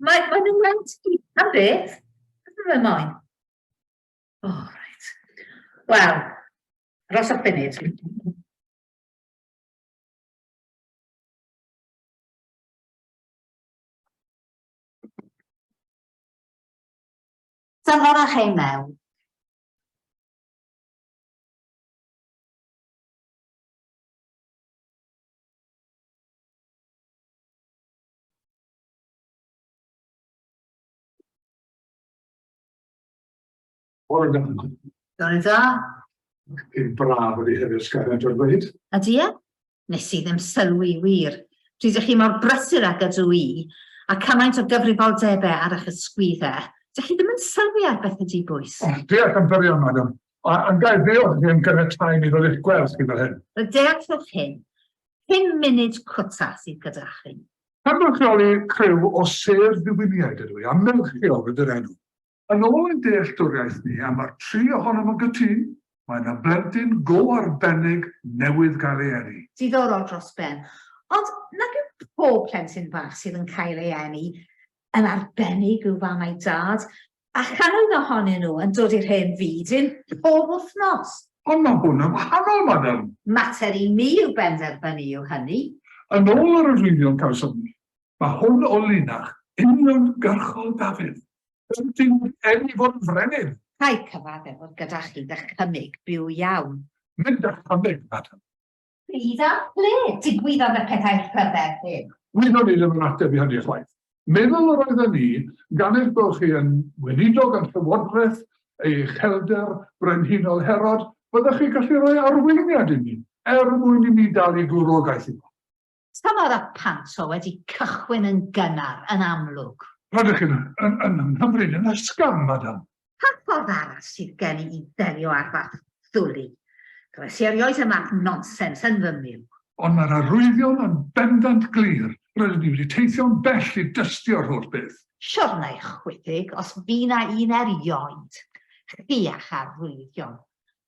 Mae, mae nhw'n weld ti, am beth? Beth ydyn nhw moyn? O, oh, reit. Wel, arhoswch funud. Dyfarwch ei mewn. Bore da. Bore da. Yn braf ydi heddiw, Scarlett, o'r dweud. Ydy e? Nes i ddim sylwi, wir. Rydych chi mor brysur ag ydw i, a cymaint o gyfrifoldebau ar eich ysgwyddau. Dych chi ddim yn sylwi ar beth ydy bwys. O, diolch am fyrion, madam. A, a ga i ddiolch i chi am ganiatáu i mi ddod i'ch gweld chi fel hyn. Wel, deallwch hyn. Pum munud cwta sydd gyda chi. Cynrychioli criw o sêr ddiwyniaid ydw i, a Melchior ydy'r enw. Yn ôl ein dealltwriaeth ni, a mae'r tri ohonom yn gytûn, mae yna blentyn go arbennig newydd gael ei eni. Diddorol dros ben. Ond nag yw pob plentyn bach sydd yn cael ei eni yn arbennig i'w fam a'i dad, a channoedd ohonyn nhw yn dod i'r hen fyd un pob wythnos? Ond mae hwn yn wahanol, madam. Mater i mi i'w benderfynu yw hynny. Yn ôl yr arwyddion cawsom ni, Mae hwn o linach uniongyrchol Dafydd. Ydyn er i fod yn frenin. Rhaid cyfaddef fod gyda chi ddychymyg byw iawn. Nid dychymyg, madam. Pryd a phle digwyddodd y pethau rhyfedd hyn? Wyddwn i ddim yr ateb i hynny chwaith. Meddwl yr oedden ni, gan eich bod chi yn weinidog yn llywodraeth ei uchelder brenhinol Herod, byddech chi gallu rhoi arweiniad i ni, er mwyn i mi dalu gwrogaeth iddo. Tymor y panto wedi cychwyn yn gynnar, yn amlwg. Rydych chi'n yn, yn ymhymryd yn ysgafn, madam. Pa ffordd arall sydd gen i i ddelio â'r fath ddwli? Glywes i erioed y math nonsens yn fy myw. Ond mae'r arwyddion yn bendant glir. Rydyn ni wedi teithio'n bell i dystio'r holl beth. Siwrnai chwithig, os fu 'na un erioed. Chi a'ch arwyddion.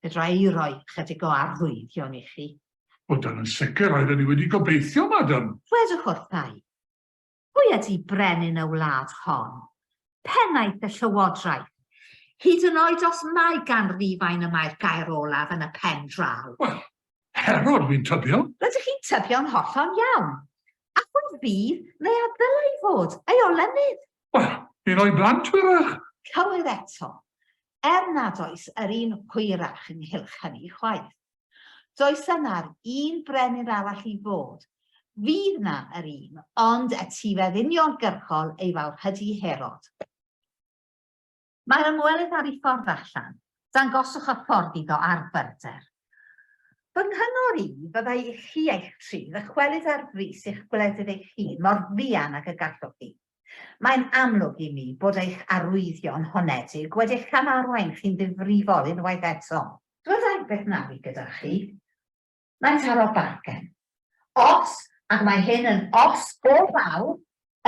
Fedra i roi chydig o arwyddion i chi. Wel, dyna'n sicr oedden ni wedi gobeithio, madam. Dwedwch wrtha i, pwy ydy brenin y wlad hon? Pennaeth y llywodraeth? Hyd yn oed os mai gan Rufain y mae'r gair olaf yn y pen draw. Wel, Herod fi'n tybio. Rydych chi'n tybio'n hollol iawn. A phwy fydd, neu a ddylai fod, ei olynydd? Wel, un o'i blant, hwyrach. Cywir eto. Er nad oes yr un hwyrach ynghylch hynny chwaith. Does yna'r un brenin arall i fod. Fydd 'na yr un, ond etifedd uniongyrchol ei fawrhydi Herod. Mae'r ymwelydd ar ei ffordd allan. Dangoswch y ffordd iddo ar fyrder. Fy nghyngor i fyddai i chi eich tri ddychwelyd ar frys i'ch gwledydd eich hun mor fuan ag y gallwch chi. Mae'n amlwg i mi bod eich arwyddion honedig wedi'ch camarwain chi'n ddifrifol unwaith eto. Dweda i beth wna fi gyda chi. Mae'n taro bargen. Os, ac mae hyn yn os go fawr,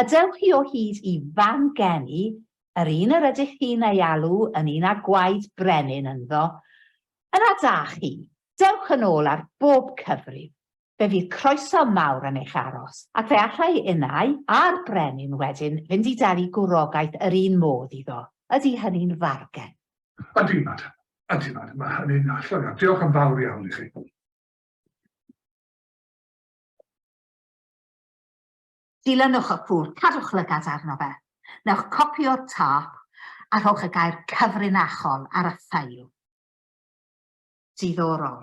y dewch chi o hyd i fan geni, yr un yr ydych chi'n ei alw yn un â gwaed brenin ynddo, yna da chi, dewch yn ôl ar bob cyfrif. Fe fydd croeso mawr yn eich aros, ac fe allai innau a'r brenin wedyn fynd i dalu gwrogaeth yr un modd iddo. Ydy hynny'n fargen? Ydy, madam. Ydy, madam. Mae hynny'n hollol iawn. Diolch yn fawr iawn i chi. Dilynwch y cŵn, cadwch lygad arno fe. Newch copi o'r tâp a rhowch y gair cyfrinachol ar y ffail. Diddorol.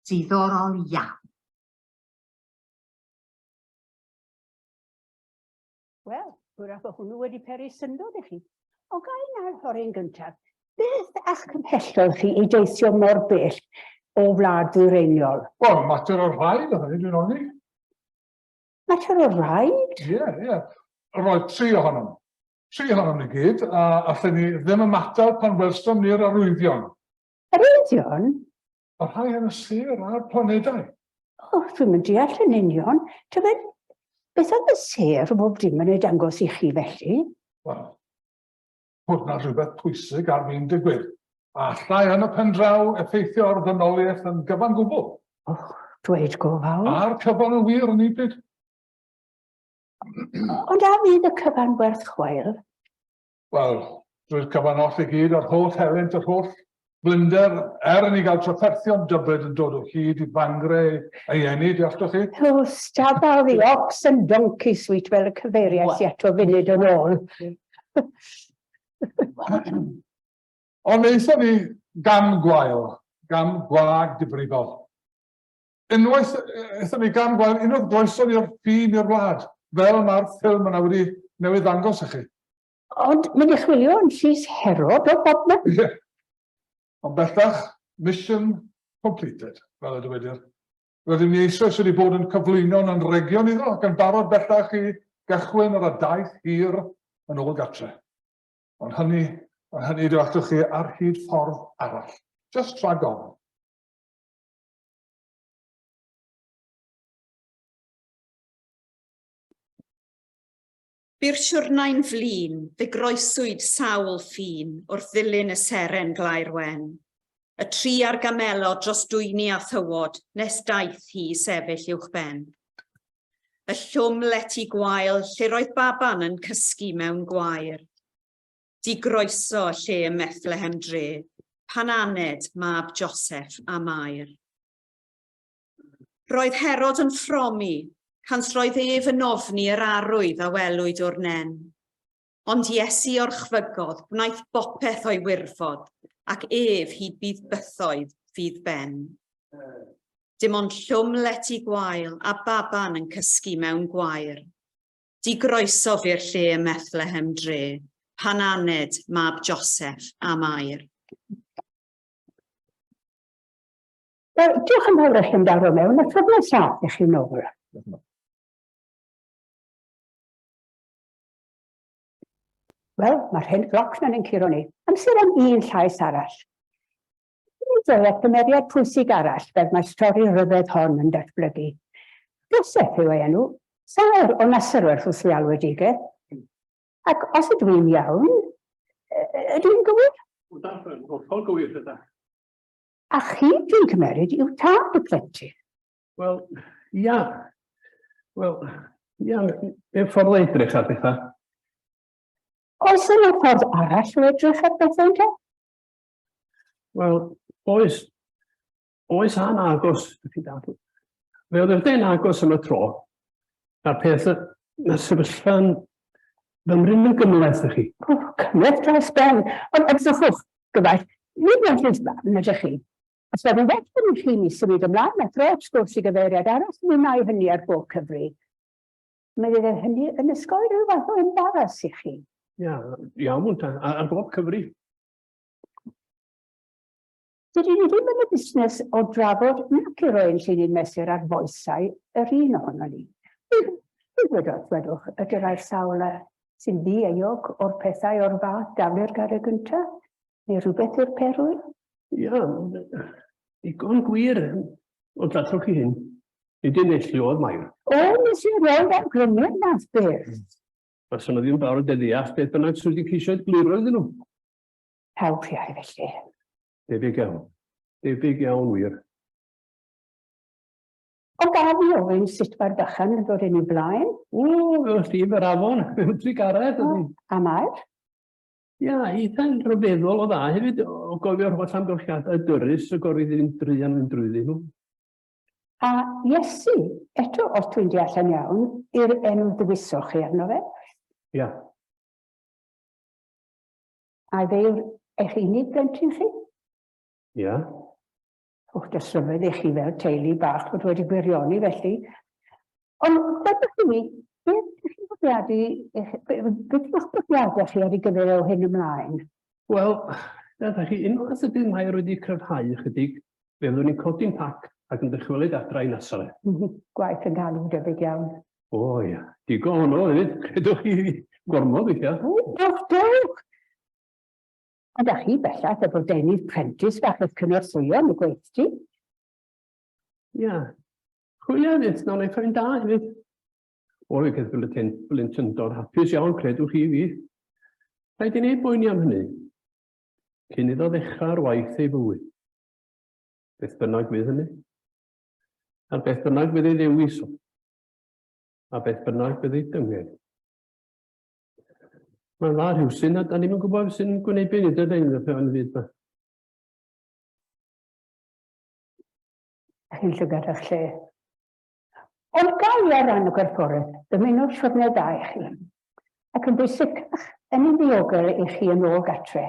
Diddorol iawn. Wel, hwyrach bod hwnnw wedi peri syndod i chi. Ond ga i nawr hori'n gyntaf, beth a'ch cymhellodd chi i deithio mor bell o wlad ddwyreiniol? Wel, mater o rhaid oedd hynny, dwi'n ofni. Mater o raid? Ie, ie. Roedd tri ohonom. Tri ohonom ni gyd, a allen ni ddim ymatal pan welsom ni'r arwyddion. Arwyddion? Y rhai yn y sêr a'r planedau. O, dwi'm yn deall yn union. Tybed, beth oedd y sêr o bob dim yn ei dangos i chi felly? Wel, bod 'na rhywbeth pwysig ar fin digwydd, a allai yn y pendraw effeithio ar ddynoliaeth yn gyfan gwbl. O, dweud go fawr. A'r cyfan yn wir yn un pryd. Ond a fydd y cyfan werth chweil? Wel, drwy'r cyfan oll i gyd, yr holl helynt, yr holl blinder, er i ni gael trafferthion dybryd yn dod o hyd i fangre ei eni, dealltwch chi? O, stabal the ox and donkey suite fel y cyfeiriais i ato funud yn ôl. Ond wnaethon ni gam gwael, gam gwag difrifol. Unwaith aethon ni gam gwael, unwaith groeson ni'r ffin i'r wlad, fel mae'r ffilm yna wedi newydd ddangos i chi. Ond mynd i chwilio yn llys Herod o bobman. Ie. Ond bellach, mission completed, fel y dywedir. Rydym ni eisoes wedi bod yn cyflwyno'n anrhegion iddo ac yn barod bellach i gychwyn ar y daith hir yn ôl gartre. Ond hynny, ond hynny, deallwch chi, ar hyd ffordd arall. Just rhag ofn. Bu'r siwrnai'n flin, fe groeswyd sawl ffin wrth ddilyn y seren glaer wen. Y tri ar gamelod dros dwyni a thywod nes daeth hi i sefyll uwchben. Y llwm lety gwael lle roedd baban yn cysgu mewn gwair. Digroeso y lle ym Methlehem dre, pan aned mab Joseff a Mair. Roedd Herod yn ffromi, cans roedd ef yn ofni yr arwydd a welwyd o'r nen. Ond Iesu orchfygodd, gwnaeth bopeth o'i wirfodd, ac ef hyd bydd bythoedd fydd ben. Dim ond llwm lety gwael a baban yn cysgu mewn gwair. Digroeso fu'r lle ym Methlehem dre, pan aned mab Joseff a Mair. Wel, diolch yn fawr i chi am daro mewn, a cyfle saff i chi nôl. Wel, mae'r hen gloc na'n ein curo ni. Amser am un llais arall. Nid oedd at gymeriad pwysig arall fel mae stori ryfedd hon yn datblygu. Joseph yw ei enw, saer o Nasareth wrth ei alwedigaeth. Ac os ydw i'n iawn, ydw i'n gywir? Hollol gywir, ydych. A chi, dwi'n cymeryd, yw tad y plentyn. Wel, ia. Wel, ia, mewn ffordd o edrych ar bethau. Oes yna ffordd arall o edrych ar bethau, te? Wel, oes. Oes a'n agos, chi dad. Fe oedd yr dyn agos am y tro. A'r peth, mae'r sefyllfa'n fymryn yn gymhleth i chi. O, cymhleth dros ben. Ond edrychwch, gyfaill, nid well eich barn ydych chi. Os byddai'n well gennych chi ni symud ymlaen a throi'r sgwrs i gyfeiriad arall, mi wna i hynny ar bob cyfri. Mi fydd hynny yn ysgoi rhyw fath o embaras i chi. Ia, iawn, ta, ar bob cyfri. Dydyn ni ddim yn y busnes o drafod nac i roi ein llinyn mesur ar foesau yr un ohonon ni. Pwy wedodd, dwedwch, y dylai'r sawl sy'n ddi-euog o'r pethau o'r fath daflu'r garreg gyntaf, neu rhywbeth i'r perwyl? Ia, digon gwir, ond allwch chi hyn. Nid un neilltu oedd Mair. O, nes i erioed awgrymu'r math beth. Faswn nhw ddim yn barod i ddeall beth bynnag sydd wedi ceisio egluro iddyn nhw. Pawb iau felly. Debyg iawn. Debyg iawn wir. Ond gaf i ofyn sut mae'r bychan yn dod yn ei flaen? O, fel llif yr afon, mewn trugaredd. O, a Mair? Ia, eitha rhyfeddol o dda hefyd, o gofio'r holl amgylchiadau dyrys y gorfu iddyn druan fynd drwyddyn nhw. A Iesu, eto, os dwi'n deall yn iawn, i'r enw ddewisoch chi arno fe? Ia. Ai fe yw'r eich unig blentyn chi? Ia. O, does rhyfedd i chi fel teulu bach fod wedi gwirioni felly. Ond gwedwch i mi, beth ydych chi'n bod bwriadu, beth yw'ch bwriadau chi ar ei gyfer o hyn ymlaen? Wel, ydych chi, unwaith y bydd Mair wedi cryfhau ychydig, fe fyddwn ni'n codi'n pac ac yn dychwelyd adra i Nasareth. Gwaith yn galw debyg iawn. O ia, digon honno hefyd, credwch chi fi, gormod weithiau. O, dewch, dewch! Ond â chi bellach efo deunydd prentis bach i'ch cynorthwyo yn y gweithdy. Ia, chwilio hefyd, nawn ei ffrind da hefyd. O, fi gaeth blentyn, blentyndod hapus iawn, credwch chi fi. Rhaid i ni boeni am hynny, cyn iddo ddechrau ar waith ei fywyd. Beth bynnag fydd hynny. A beth bynnag fydd ei ddewis o. A beth bynnag fydd ei dynged. Mae'n dda rhywsyn, a da ni'n gwybod sy'n gwneud beth nid ydyn ni'n yn y byd yma. A chi'n llygad eich lle. Ond gael i ar ran y gwerthfawredd, dymuno siwrne dda i chi. Ac yn bwysicach, yn ei ddiogel i chi yn ôl gatre.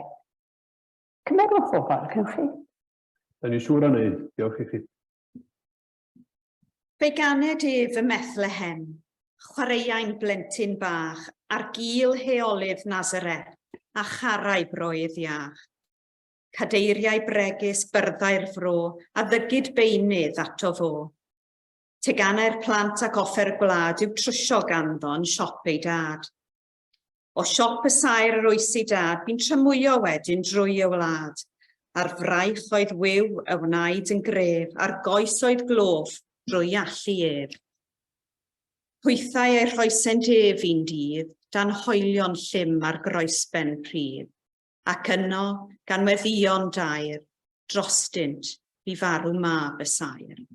Cymerwch ofal, cewch chi? Da ni'n siŵr o wneud. Diolch i chi. Fe ganed ef ym Methlehem, chwaraeai'n blentyn bach ar gul heolydd Nazareth a charai broydd iach. Cadeiriau bregus byrddau'r fro a ddygid beunydd ato fo. Teganau'r plant ac offer y gwlad i'w trwsio ganddo yn siop ei dad. O siop y saer yr oes ei dad, bu'n tramwyo wedyn drwy y wlad. A'r fraich oedd wiw y wnaed yn gref, a'r goes oedd gloff drwy allu ef. Hwythau ei rhoesent ef un dydd, dan hoelion llym ar groesben pridd, ac yno, gan weddïo'n daer, drostynt, bu farw mab y saer.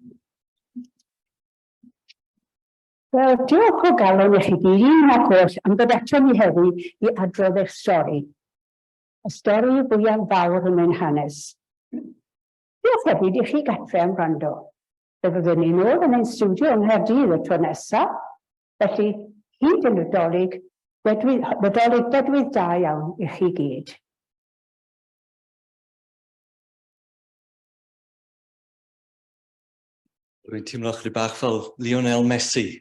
Wel, diolch o galon i chi gyd, un ac oll, am ddod ato ni heddi i adrodd eich stori. Y stori fwyaf fawr yn ein hanes. Diolch hefyd i chi gatre am wrando. Fe fyddwn ni nôl yn ein stiwdio yng Nghaerdydd y tro nesaf, felly hyd y Nadolig, dedwydd, Nadolig dedwydd da iawn i chi gyd. Rwy'n teimlo chydig bach fel Lionel Messi,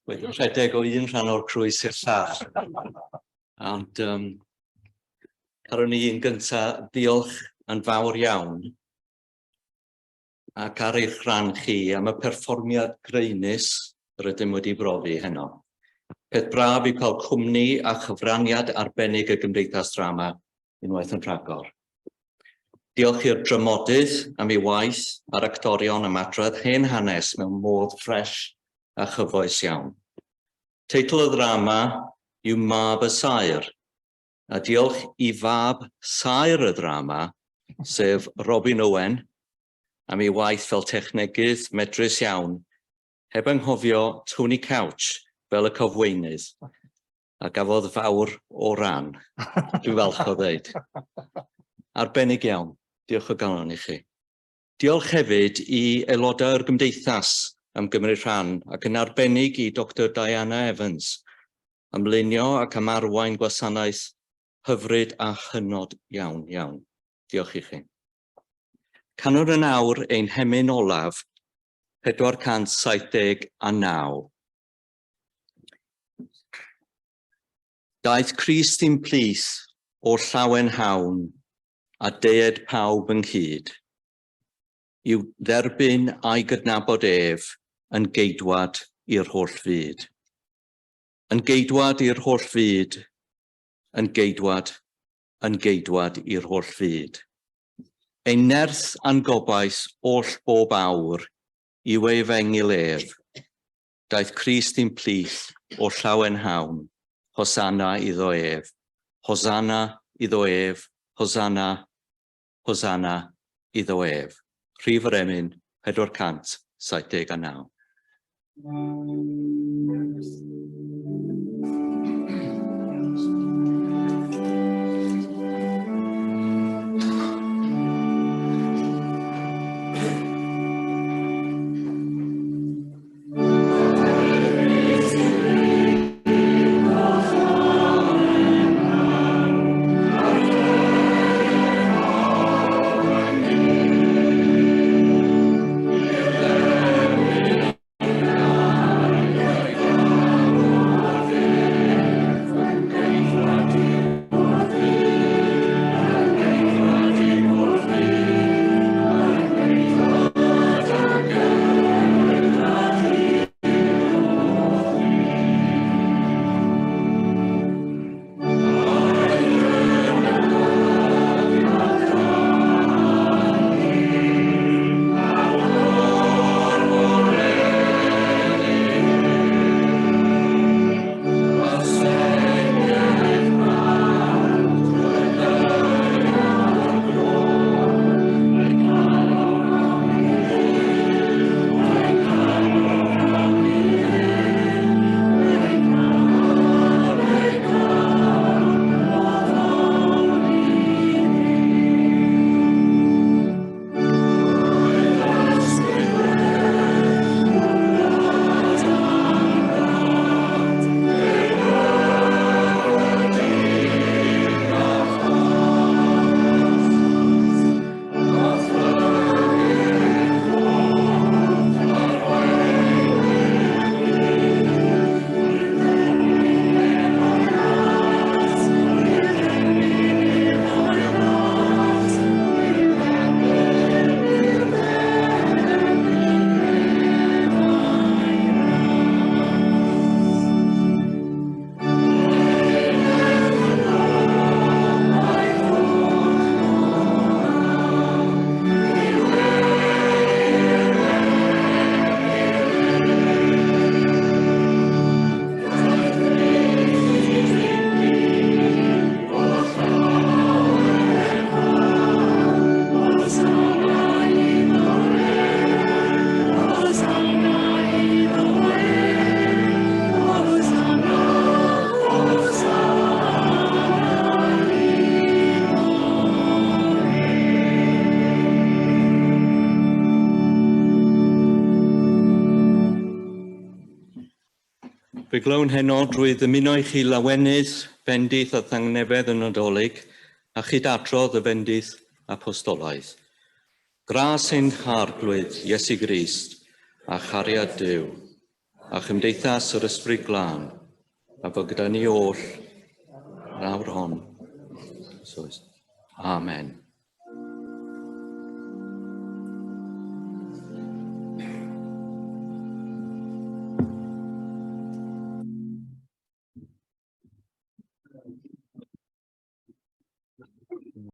wedi rhedeg o un rhan o'r crwys i'r llall. Ond um, carwn ni yn gyntaf ddiolch yn fawr iawn ac ar eich rhan chi am y perfformiad graenus rydym wedi brofi heno. Peth braf yw cael cwmni a chyfraniad arbennig y Gymdeithas Drama unwaith yn rhagor. Diolch i'r dramodydd am ei waith a'r actorion am adrodd hen hanes mewn modd ffresh a chyfoes iawn. Teitl y ddrama yw Mab y Saer, a diolch i fab saer y ddrama, sef Robin Owen, am ei waith fel technegydd medrus iawn, heb anghofio Tony Couch fel y cofweinydd. a gafodd fawr o ran, dwi'n falch o ddeud. Arbennig iawn, diolch o galon i chi. Diolch hefyd i aelodau o'r Gymdeithas am gymryd rhan ac yn arbennig i Doctor Diana Evans am lunio ac am arwain gwasanaeth hyfryd a hynod iawn iawn. Diolch i chi. Canwn yn awr ein hemyn olaf, 479. Daeth Crist i'n plith o'r llawen hawn a deued pawb ynghyd, i'w dderbyn a'i gydnabod ef yn geidwad i'r holl fyd. Yn geidwad i'r holl fyd, yn geidwad, yn geidwad i'r holl fyd. Ein nerth a'n gobaith oll bob awr yw ei efengyl ef, Daeth Crist i'n plith o llawenhawn, Hosanna iddo ef, Hosanna iddo ef, Hosanna, Hosanna iddo ef. Rhif yr emyn 479. Fe glown heno drwy ddymuno i chi lawenydd, bendith a thangnefedd y Nadolig, a chyd-adrodd y fendith apostolaidd. Gras ein Harglwydd Iesu Grist, a chariad Duw, a chymdeithas yr Ysbryd Glân, a fod gyda ni oll, yr awr hon. So, amen.